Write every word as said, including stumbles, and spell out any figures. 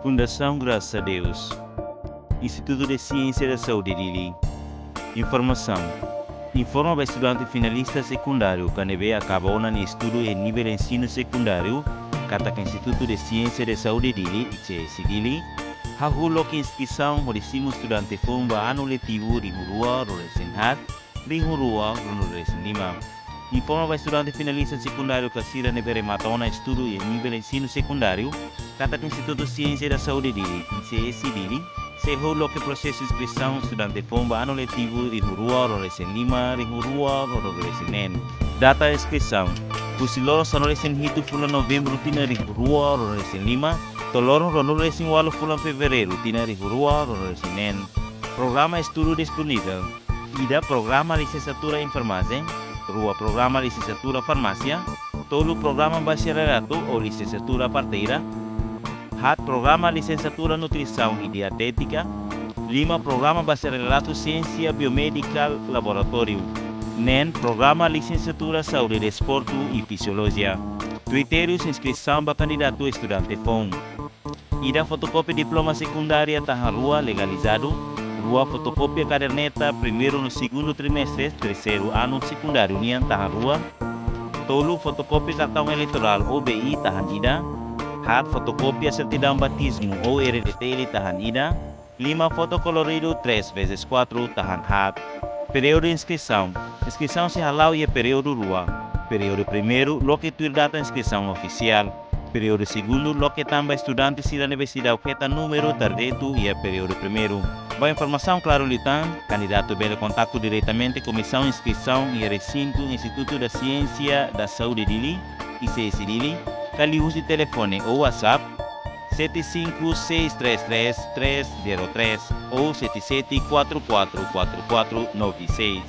Fundasaun Graças a Deus. Instituto de Ciência da Saúde Dili. Informasaun. Informa ba estudante finalista sekundáriu ka ne'ebé akaba ona nia estudu iha nivel ensinu sekundáriu, katak Instituto de Ciência da Saúde Dili, I C S Dili, hahú loke inskrisaun hodi simu estudante foun ba anu letivu rihun rua ruanulu-resin-haat, rihun rua ruanulu-resin-lima. Informa ba estudante finalista sekundáriu ka sira ne'ebé remata ona estudu iha nivel ensinu sekundáriu, katak Instituto Ciência da Saúde Dili, I C S Dili, sei hahú loke prosesu inskrisaun estudante foun ba anu letivu rihun rua ruanulu-resin-lima, rihun rua ruanulu-resin-neen. Data inskrisaun: husi loron sanulu-resin-hitu fulan Novembru tinan rihun rua ruanulu-resin-lima, to'o loron ruanulu-resin-ualu fulan Fevereiru tinan rihun rua ruanulu-resin-neen. Programa estudu disponivel: ida, programa lisensiatura enfermajen; rua, programa lisensiatura farmásia; tolu, programa bacharelatu ou lisensiatura parteira; haat, programa lisensiatura nutrisaun i dietétika; lima, programa bacharelatu siénsia biomédika laboratóriu; neen, programa lisensiatura saúde, desportu i fisiolojia. Kritériu inskrisaun ba kandidatu estudante foun: ida, fotokópia diploma sekundária tahan rua legalizadu; rua, fotokópia kaderneta primeiru no segundu trimestre terseiru anu sekundáriu nian tahan rua; tolu, fotokópia kartaun eleitorál ou B I tahan ida; haat, fotokópia sertidaun batizmu ou R D T L tahan ida; lima, foto koloridu três vezes quatro tahan haat. Períodu inskrisaun: inskrisaun sei hala'o iha períodu rua. Períodu primeiru loke tuir data inskrisaun ofisiál. Períodu segundu loke tanba estudante sira ne'ebé seidauk hetan númeru tardetu iha períodu primeiru. Ba informasaun klaru liután, kandidatu bele kontaktu diretamente Komisaun Inskrisaun iha resintu Instituto da Ciência da Saúde Dili, I C S Dili, ka liuhusi telefone ou WhatsApp sete cinco seis três três três zero três ou sete sete quatro quatro quatro quatro nove seis.